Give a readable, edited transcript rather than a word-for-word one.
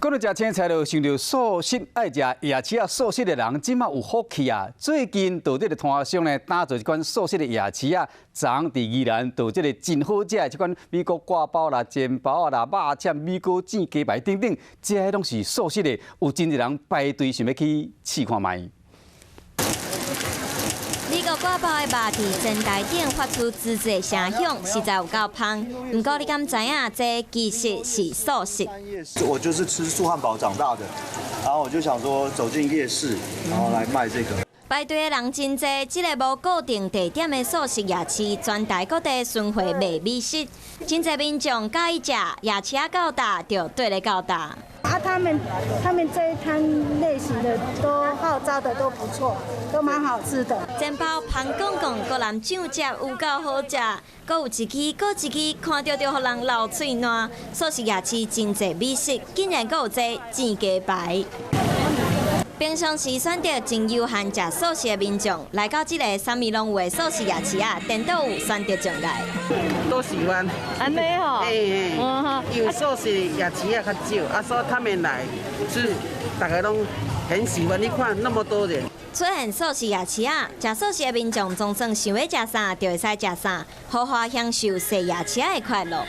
講到食青菜，就想著素食愛食夜市仔素食的人，這馬有福氣啊！最近到這个攤商呢，打造一款素食的夜市仔，昨佇宜蘭到這个真好食的這款美國割包啦、煎包仔啦、肉攕、米糕、煎雞排等等，這些攏是素食的，有真濟人排隊想欲去試看覓。美國割包的肉佇煎台頂發出滋滋的聲響，實在有夠芳。毋過你敢知影，這其實是素食？我就是吃素漢堡長大的，然後我就想說走進夜市，然後來賣這個。排隊的人真濟，這个無固定地點的素食夜市，全台各地巡迴賣美食，真濟民眾佮意食夜市仔到罩就綴咧到罩。啊，他們這一攤類型的都號召的都不錯，都蠻好吃的。煎包芳滾滾，閣淋醬汁有夠好食，閣有一支閣一支，看著就予人流喙瀾。素食夜市真濟美食，竟然閣有這煎雞排。平常時選擇真悠閒食素食的民眾，來到這个啥物攏有的素食夜市仔，顛倒有選擇障礙。都喜歡。按呢吼。欸欸，因為素食夜市仔較少，啊，所以他們來吃，大家攏很喜歡。你看那麼多人。出現素食夜市仔，食素食的民眾總算想欲食啥就會使食啥，豪華享受踅夜市仔的快樂。